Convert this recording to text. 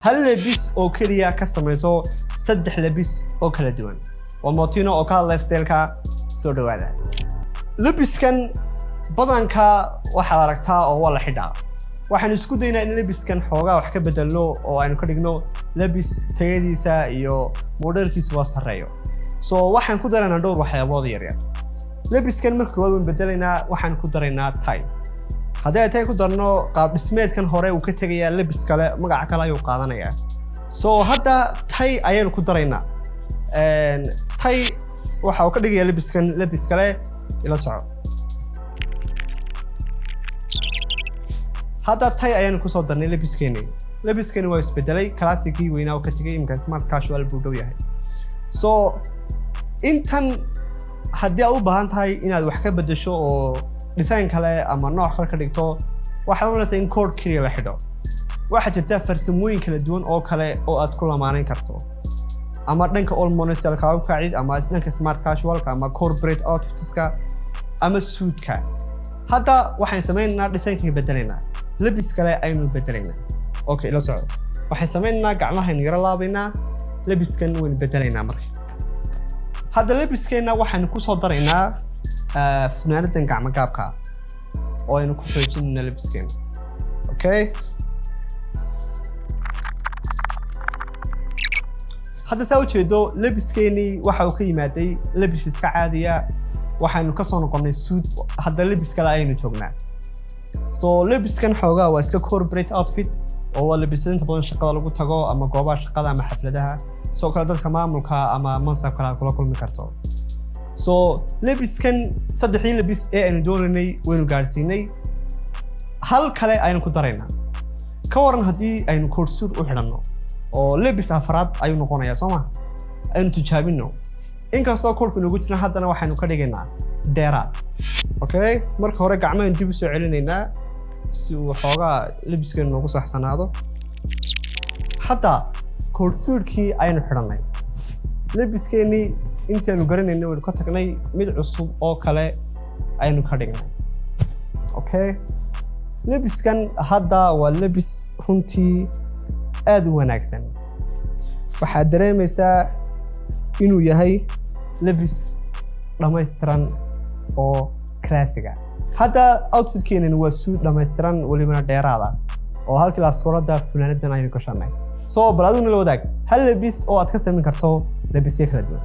Hal lebis oo keliya ka samayso saddex lebis oo kala duwan. Waa Motino oo ka hadla lifestyle-ka. Soo dhawaada. Lebiskan badanka waxaad aragtaa oo waa la xidhaa. Waxaan isku daynaa in lebiskan xoogaa wax ka bedelno oo aynu ka dhigno lebis tayadiisa iyo modelkiisu waa sarreeyo. So waxaan ku daraynaa dhowr waxyaabood yaryar. Lebiskan marka koowaad waan bedelaynaa, waxaan ku daraynaa tie. Haddii ay tie ku darno, qaab dhismeedkan hore uu ka tegayaa, lebis kale, magaca kale ayuu qaadanayaa. So hadda tie ayaynu ku daraynaa. Tie waxa uu ka dhigayaa lebiskan lebis kale. Ila soco. Hadda tie ayaanu kusoo darnay lebiskeeni. Lebiskani waa isbedelay, classicii weynaa oo ka tegay, imika smart casual buu dhow yahay. So intan haddii aad u baahan tahay inaad wax ka bedesho oo design kale ama nooc kale ka dhigto, waxaad oranaysaa in koodh keliya la xidho. Waxaa jirta farsamooyin kala duwan oo kale oo aad ku lamaanayn karto, ama dhanka old money style-ka u kacid, ama dhanka smart casualka, ama corporate outfitska, ama suitka. Hadda waxaan sameynaynaa designka, bedelaynaa, lebis kale aynu bedelaynaa. Okay, ila soco. Waxaan sameynaynaa gacmahaynu yaro laabaynaa, lebiskan waynu bedelaynaa. Marka hadda lebiskeenna waxaynu kusoo daraynaa funaanadan gacmo gaabka oo aynu ku xoojinayna lebiskeena. Okay, hadda saa ujeedo, lebiskeenii waxa uu ka yimaaday lebis iska caadiya, waxaynu kasoo noqonnay suit, hadda lebis kale ayaynu joognaa. So lebiskan xoogaa waa iska corporate outfit oo waa lebisada inta badan shaqada lagu tago ama goobaha shaqada ama xafladaha, sidoo kale dadka maamulka ama mansab kale aad kula kulmi karto. So lebiskan saddexdii lebis ee aynu doonaynay waynu gaadhsiinay, hal kale aynu ku daraynaa. Ka waran haddii aynu koodhsuud u xidhanno oo lebis afraad ayuu noqonayaa, soo ma? Aynu tijaabino. Inkastoo koodhku inoogu jiran, haddana waxaynu ka dhigaynaa dheeraad. Okay, marka hore gacmahan dib u soo celinaynaa si uu xoogaa lebiskeenu noogu saxsanaado. Hadda koodhsuudhkii aynu xidhannay, lebiskeenii intaynu garanaynay waynu ka tagnay, mid cusub oo kale aynu ka dhignay. Okay, lebiskan hadda waa lebis runtii aad u wanaagsan. Waxaad dareemaysaa inuu yahay lebis dhammaystiran oo classiga. Hadda outfitkeenani waa suit dhammaystiran, welibana dheeraada, oo halkii laaskoolada funaanadan aynu gashanay. So bal adiguna la wadaag hal lebis oo aad ka samayn karto lebisyo kala duwan.